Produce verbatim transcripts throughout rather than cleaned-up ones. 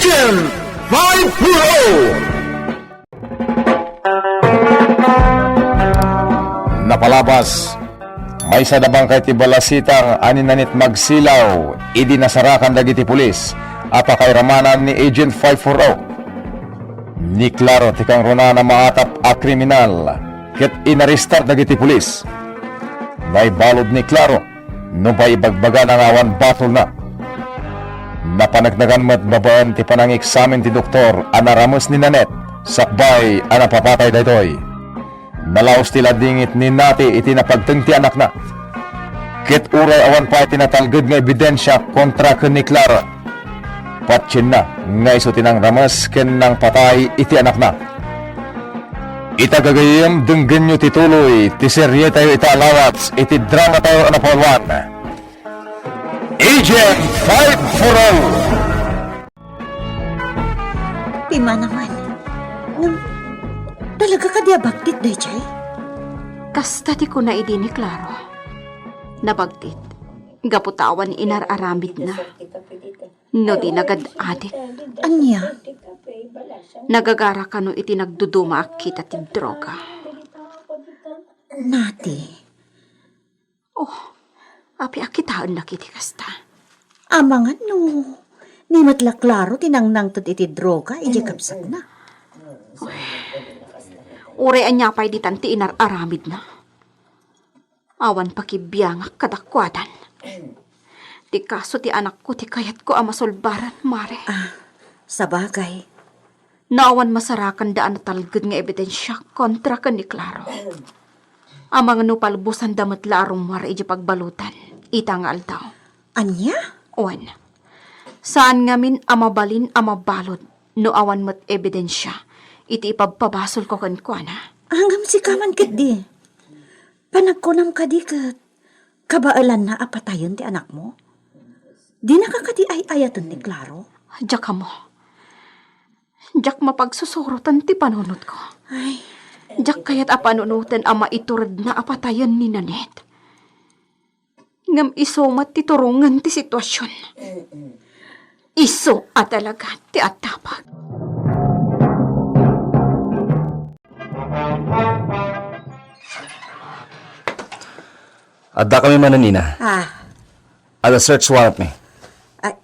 Five Pro! Napalabas, maysa da bangkay ti balasitang a ni Nanette Magsilaw idi nasarakan dagiti pulis a pakairamanan ni Agent five four oh. Niklaro ti kangrunaan a maatap a kriminal ket inarestar dagiti pulis. Naibalud ni Claro nupay ibagbagana nga awan basolna. Napaneknekan met babaen ti panangeksamen ti doktor a narames ni Nanette sakbay a napapatay daytoy. Nalaos ti ladingit ni Nati iti napagteng ti anakna. Ket uray awan pay ti natalged nga ebidensia kontra ken ni Clara, patienna nga isu ti nangrames ken nangpatay iti anakna. Ita gagayyem, denggenyo ti tuloy ti serietayo ita a lawats iti dramatayo a napauluan, Agent five four oh. Pimanaman. Ngem, talaga kadi a bagtit daydiay? Kasta ti kuna idi ni Claro. Nabagtit. Gapu ta awan inar-aramidna. No di nagad-adik. Ania? Nagagara kano iti nagduduma a kita ti droga. Nati. Oh, apay a kitaennak iti kasta? Amangan no, ni met la Claro ti nangnangted iti droga idiay kabsatna. Uy, uray ania pay ditan ti inar-aramidna. Awan pakibiangak kadakuadan. Ti kaso ti anakko ti kayatko a masolbaran, Mare. Ah, sabagay. No awan masarakanda a natalged nga ebidensia kontra ken ni Claro. Amangan no palbusanda met la a rummuar idiay pagbalutan ita nga aldaw. Ania? Wen, saan ngamin a mabalin a mabalud no awan met ebidensia iti ipabpabasolko kenkuana. Ngem sika man ketdi. Panagkunam kadi ket kabaelanna a patayen ti anakmo? Dinaka kadi ay-ayaten ni Claro? Diak ammo. Diak mapagsusuroten ti panunotko. Ay. Diak kayat a panunoten a maituredna a patayen ni Nanette. Ngem isu met ti turongen ti situasion. Isu a talaga ti atapag. Adda kami manen, Ina. Ah. Adda search warrant mi. Ay,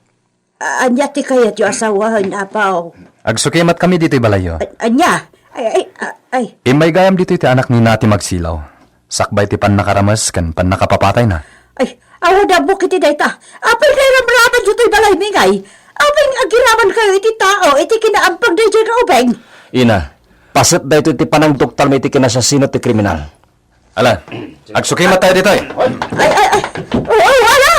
a-, ania ti kayatyo a sawen, Apo? Agsukimat kami ditoy balayyo. A-, ania? Ay, ay, a-, ay. Immay gayam ditoy ti anak ni Nati Magsilaw. Sakbay ti pannakarames ken pannakapapatayna. Ay, awan ammok iti dayta. Apay nga iramramanyo toy balaymi ngay? Apay nga agiramankayo iti tao iti kinaampag daydiay nga ubing? Ina, paset daytoy ti panangduktalmi iti kinasasino ti kriminal. Ala, agsukimat tayo ditoy. Ay, ay, ay. Oo, wala.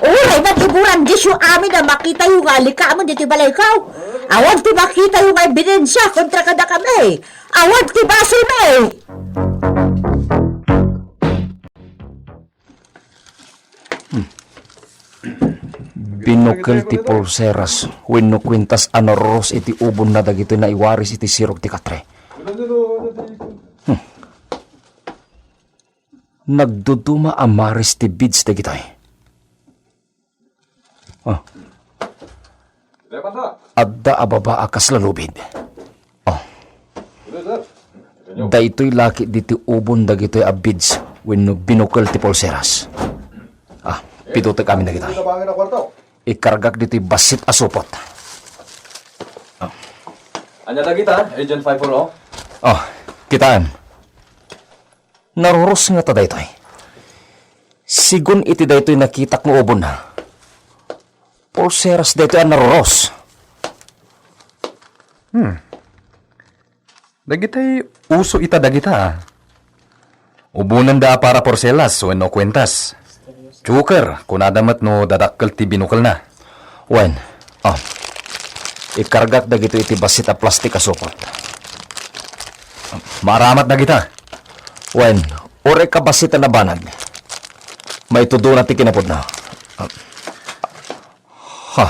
Uray, nag-iburan disyo amin a makitayo nga alikamen ditoy balayko. Awan ti makitayo nga ebidensia kontra kadakami. Awan ti basolmi. Hmm. Binukel ti pulseras wenno kuentas a naruros iti ubonna dagitoy naiwaris iti sirok ti katre. Hmm. Nagduduma a maris ti beads dagitoy. Ah. Adda a baba a kasla lubid. Ah. Daytoy la ketdi ti ubon dagitoy a beads wenno binukel ti pulseras. Ah, pidutek amin dagitoy. Ikargak ditoy bassit a supot. Ah. Ania dagita, Agent five four oh? Ah, kitaem. Naruros ngata daytoy. Sigun iti daytoy nakitak nga ubonna, pulseras daytoy a naruros. Hmm. Dagitay uso ita dagita, ah. Ubonenda a para porselas wenno kuentas. Choker, kunada met no dadakkel ti binukelna. Wen, ah, ikargak dagitoy iti bassit a plastik a supot. Maaramat dagita. Wen, uray kabassit a nabanag. Maitudona ti kinapudna. Ha.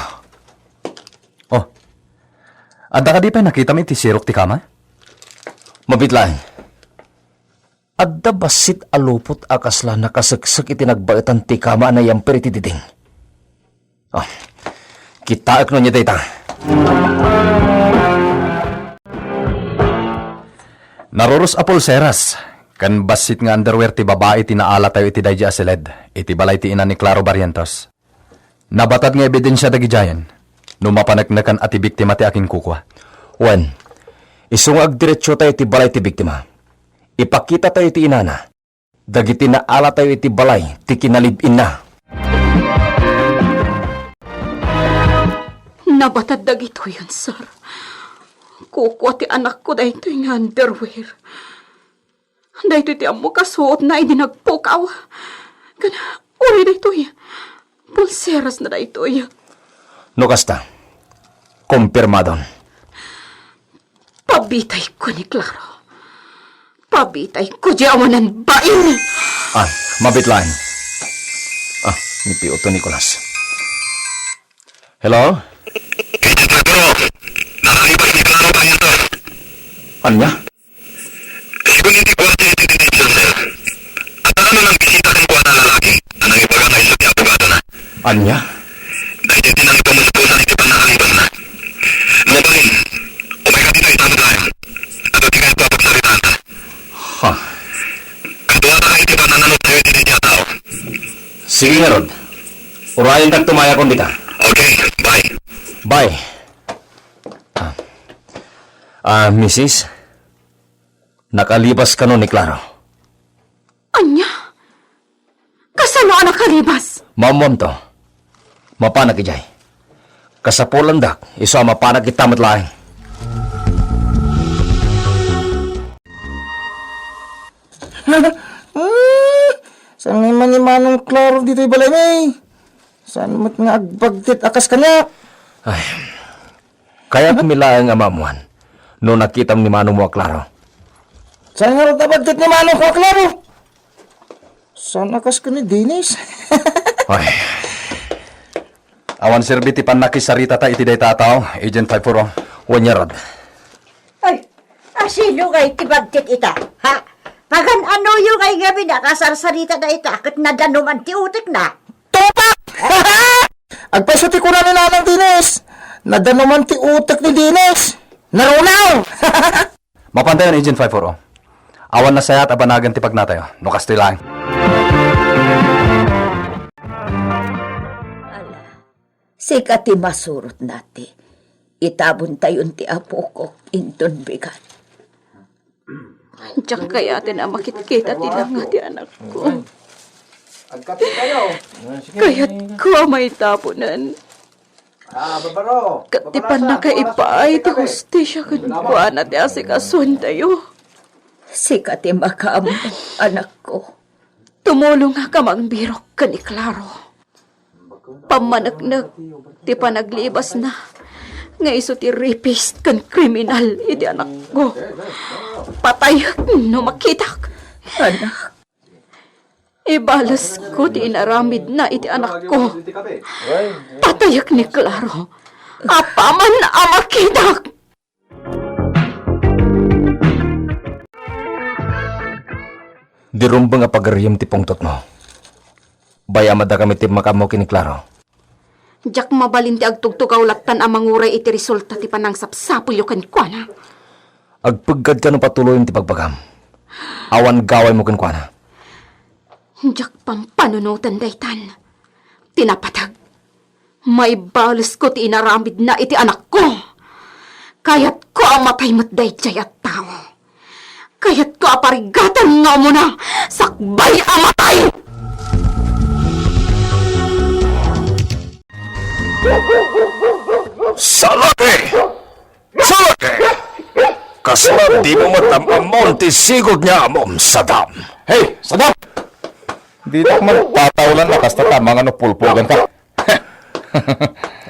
Oh. Adda kadi pay nakitam iti sirok ti kama? Mabit laeng. Adda bassit a lupot a kasla nakaseksek iti nagbaetan ti kama a naiamper iti diding. Ah, kitaek no ania dayta. Narurus a pulseras ken bassit nga underwear ti babai ti naalatayo iti daydi a siled iti balay ti ina ni Claro Barrientos. Nabatad nga ebidensia dagidiayen no mapaneknekan a ti biktima ti akinkukua. Wen, isu nga agdiretsotayo iti balay ti biktima, ipakitatayo iti inana dagiti naalatayo iti balay ti kinalib-inna. Nabatad dagitoyen, sir. Kukua ti anakko daytoy nga underwear. Daytoy ti ammok a suotna idi nagpukaw. Ken uray daytoy, pulserasna daytoy. No kasta, kumpirmadon. Pabitayko ni Claro. Pabitayko diay awanan bain. Ah, mabit laeng. Ah, ni Piuto Nicolas. Hello? Agent Pedro, nakalibas ni Claro Barrientos. Ania? Sigun iti guardia iti detention cell, adda kano nangbisita kenkuana a lalaki a nangibaga nga isu ti abogadona. Ania? Daytoy ti nangipamuspusan iti pannakalibasna. No mabalin, umayka ditoy ita met laeng. Adda ti kayatko a pagsaritaanta. Ha? Kaduadaka iti pannananottayo iti daydi a tao. Sige ngarud. Urayendak tumayakon dita. Okay, bye. Bye. Ah, ah, misis, nakalibas kano ni Claro? Ania? Kasano a nakalibas? Maammoamto. Mapanak idiay. Kasapulandak, isu a mapanak ita met laeng. Ah, saan nga man ni Manong Claro ditoy balaymi? Saan met nga agbagtit a kas kaniak? Ay, kayatmi laeng a maammuan no nakitam ni manongmo a Claro. Saan ngarud a bagtit ni manongko a Claro? Saan a kas ken ni Dennis? Ay. Awan serbi ti pannakisaritata iti dayta a tao, Agent five four oh. Wen ngarud. Ay, asino ngay ti bagtit ita, ha? Pagan-anoyo ngay ngamin a kasarsarita dayta ket nadanuman ti utekna? Tupak! Agpayso ti kuna ni Nanang Dennis. Nadanuman ti utek ni Dennis. Narunaw! Mapantayon, Agent five four oh. Awan nasayaat a banagan ti pagnatayo no kastoy laeng. Ala, sika ti masurot nati. Itabontayon ti apokok inton bigat. Diak kayaten a makitkita ti langa ti anakko. Agkapit tayo. Kayatko a maitaponen. Ah, babaro. Ket ti pannakaipaay ti hustisia kenkuana ti asikasuentayo. Sika ti makaammo, anakko. Tumulongak a mangbirok ken ni Claro. Pammaneknek ti panaglibasna nga isu ti rapist ken kriminal iti anakko. Patayek no makitak. Anak. Ibalesko ti inaramidna iti anakko. Patayek ni Claro. Apaman a makitak. Di rumbeng a pagariyem ti pungtotmo. Bay-am a dakami ti makaammo ken ni Claro. Diak mabalin ti agtugtugaw lattan a manguray iti resulta ti panangsapsapulyo kenkuana. Agpeggad kano patuloyen ti bagbagam. Awan gawaymo kenkuana. Diak pampanunoten daytan. Ti napateg. Maibalesko ti inaramidna iti anakko. Kayatko a matay met daydiay a tao. Kayatko a parigaten nga umuna sakbay a matay! Salaki! Salaki! Kasla dimo met am-ammon ti sigud nga amom, Saddam. Hey, Saddam! Ditak man patawlan a kasta ta mangano pulpugan ka.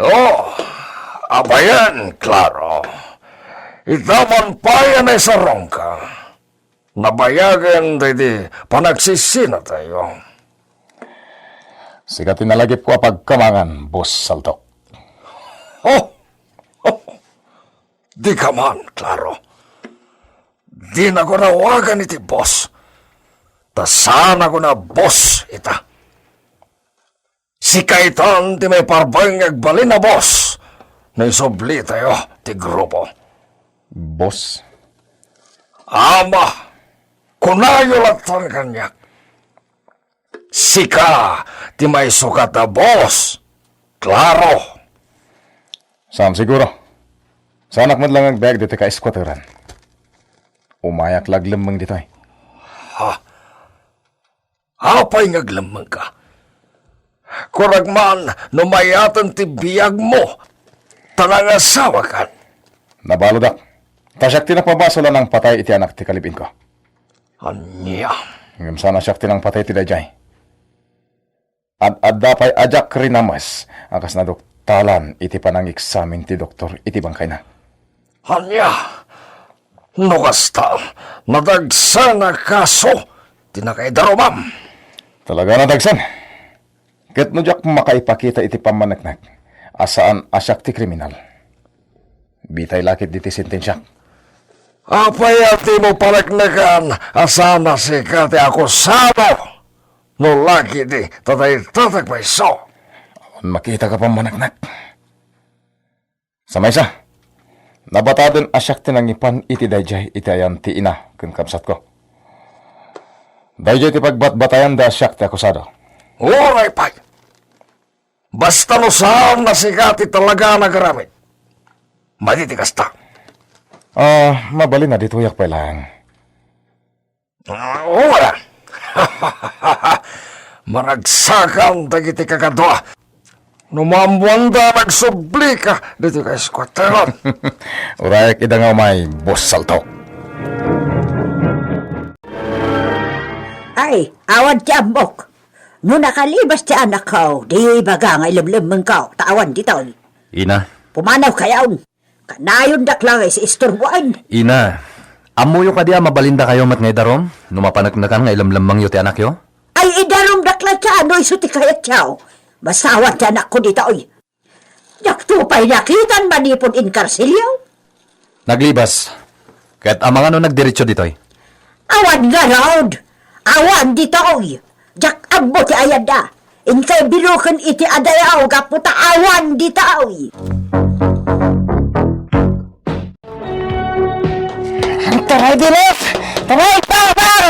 Oh, abayan, Claro. Ita man pay a naisarongka. Nabayagen daydi panagsisina tayo. Sika ti nalagipko a pagkamangan, Boss Saltok. Oh! Dika man, Claro. Dinako nawagan iti boss. Ta saanako a boss ita. Sika itan ti maiparbeng nga agbalin a boss. no isublitayo ti grupo. Boss? Ama, kunayo latta kaniak. Sika ti maisukat a boss. Klaro? Saan siguro. Saanak met laeng agbiag ditoy ka-squatteran. Umayak la aglemmeng ditoy. Ha? Apay nga aglemmengka? Kuragman no mayaten ti biagmo, ta nangasawakan. Nabaludak. Ta siak ti napabasol a nangpatay iti anak ti kalib-inko. Ania? Ngem saan a siak ti nangpatay iti daydiay. Ad-adda pay a diak rinames a kas naduktalan iti panangeksamin ti doktor iti bangkayna. Ania? No kasta, nadagsen a kaso ti nakaidarumam. Talaga nadagsen. Ket no diak makaipakita iti pammaneknek a saan a siak ti kriminal, bitay la ketdi ti sentensiak. Apay a dimo paneknekan a saan a sika ti akusado? No la ketdi, ta dayta ti agpayso. Awan makita ka pammaneknek. Sa maysa, nabataden a siak ti nangipan iti daydiay iti ayan ti ina ken kabsatko. Daydiay ti pagbatbatayanda a siak ti akusado. Uray pay! Basta no saan a sika ti talaga a nagaramid. Madi ti kasta. Ah, mabalin a ditoyak pay laeng. Ah, wala. Maragsakan dagiti kakadua. No maammoanda, nagsublika ditoy ka-squatteran. Urayek ida nga umay, Boss Saltok. Ay, awan ti ammok. No nakalibas ti anakko, di ibaga nga ilemlemmengko, ta awan ditoy. Ina. Pumanawkayon. Kanayondak la nga isiisturboan. Ina, ammoyo kadi a mabalindakayo met nga idarum no mapaneknekan nga ilemlemmengyo ti anakyo? Ay, idarumdak la ta no isu ti kayatyo. Basta awan ti anakko ditoy. Diakto pay nakitan manipud inkarselyo. Naglibas. Ket amangan no nagdiretso ditoy? Awan ngarud! Awan ditoy! Diak ammo ti ayanda. Inkay biroken iti adayo gapu ta awan ditoy. Taray, Dennis! Taray, Pabang!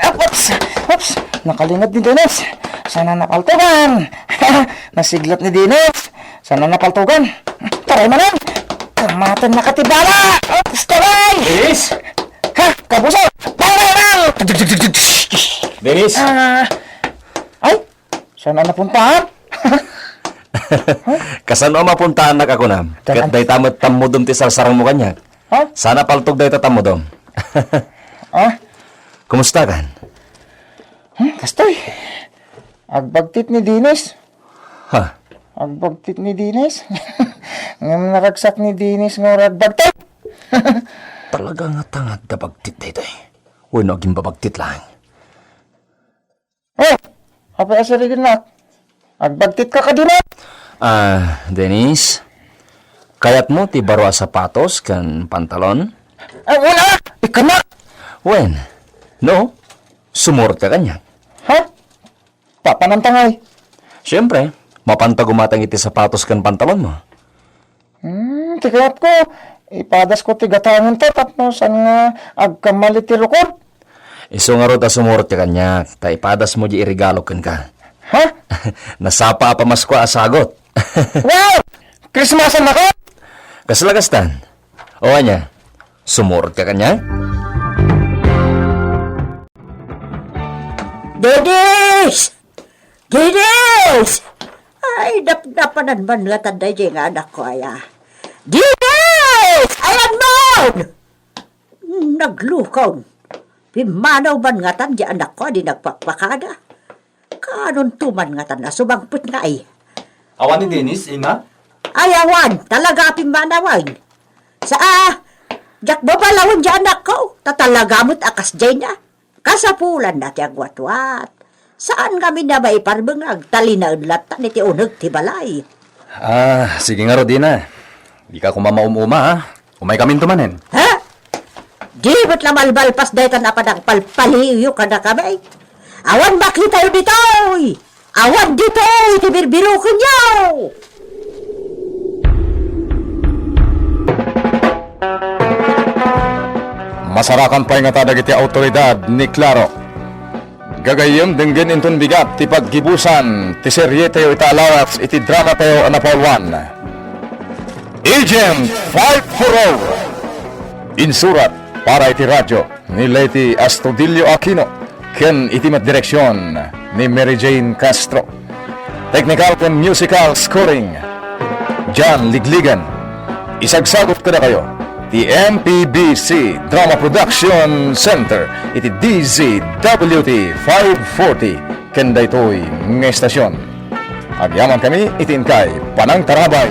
Oops! Oops! Nakalingad ni Dennis. Sana napaltugan. Nasiglat ni Dennis. Sana napaltugan. Taray manen! Kamaten na ka ti bala! Oops! Taray! Dennis! Ha? Kabuso! Bang, bang, bang! Dennis! Ah, ay! Saan a napuntaan? Kasano a mapuntaannak a kunam? Ket dayta met tammudom ti sarsarangmo kaniak. Ha? Sana paltog dayta tammudom. Ha? Kumusta kan? Hmm, kastoy. Agbagtit ni Dennis. Ha? Agbagtit ni Dennis. Ngem naragsak ni Dennis nga agbagtit. Talaga nga tangad da bagtit daytoy. Wenno agimbabagtit laeng. Oh, apay a sirigennak? Agbagtit ka kadi met? Ah, Dennis, kayatmo ti baro a sapatos ken pantalon? Ah, wala! Ikana! Wen, no, sumurot ka kaniak. Ha? Papananta ngay? Siempre, mapanta gumatang iti sapatos ken pantalonmo. Hmm, ti kayatko, ipadasko ti gatangenta tapno saan nga agkamali ti rukod. Isu ngarud a sumurot ka kaniak, ta ipadasmo di iregalo kenka. Ha? Nasapa a pamaskua a sagot. Wow! Christmasan na ka? Kasla kastan. O ania, sumurot ka kaniak? Dennis! Dennis! Ay, napnapanan man ngatan daydiay nga anakko aya. Dennis! Ayanmon! Naglukaw. Pimmanaw man ngatan di anakko a di nagpakpakada. Kaanonto man ngatan a sumangpet nga ay. Awan ni Dennis, ina? Ay, awan. Talaga a pimmanawan. Sa, ah, diak babalawen di anakko. Ta talaga met a kasdiay na. Kasapulanna ti agwatwat. Saan ngamin a maiparbeng nga agtalinaen latta iti uneg ti balay. Ah, sige ngarud, ina. Dika koma maum-uma, ha? Umaykaminto manen. Ha? Di met la malmalpas dayta a panangpalpaliiwyo kadakami. Awan makitayo ditoy! Awan ditoy ti birbirokenyo! Asarakan pay ngata dagiti awtoridad ni Claro. Gagayyem denggen inton bigat ti paggibusan ti serietayo ita a lawas iti dramatayo a napauluan. Agent five four oh. Insurat para iti radyo ni Leyte Astudillo Aquino ken iti met direksion ni Mary Jane Castro. Technical ken musical scoring, John Ligligan. Isagsagut kadakayo ti M P B C Drama Production Center iti D Z W T five forty ken daytoy nga estasion. Agyaman kami iti inkay panangtarabay